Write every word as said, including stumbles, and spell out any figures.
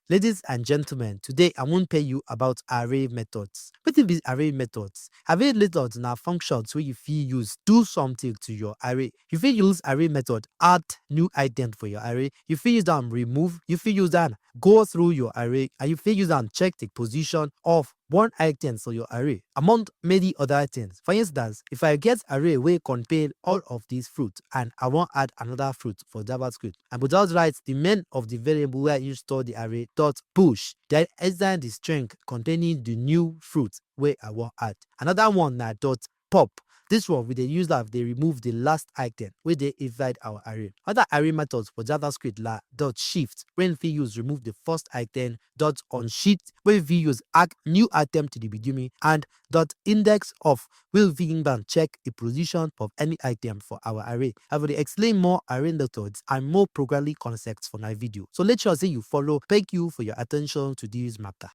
Ladies and gentlemen, today I wan tell you about array methods. Wetin be array methods? Array methods na functions wey you fit use do something to your array. You fit use array method add new item for your array. You fit use am remove. You fit use am go through your array, and you fit use am check the position of one item for your array among many other items. For instance, if I get array wey contain all of these fruits and I wan add another fruit for JavaScript, I go just write the main of the variable where I use store the array dot push, then extend the string containing the new fruit wey I wan add. Another one na dot pop. This one we dey use am dey remove the last item wey dey inside our array. Other array methods for JavaScript na dot shift, wey we fit use remove the first item, dot unshift, wey we fit use add new item to the beginning, and dot index of, wey we fit use am check the position of any item for our array. I go dey explain more array methods and more programming concepts for my video. So let sure say you follow. Thank you for your attention to this matter.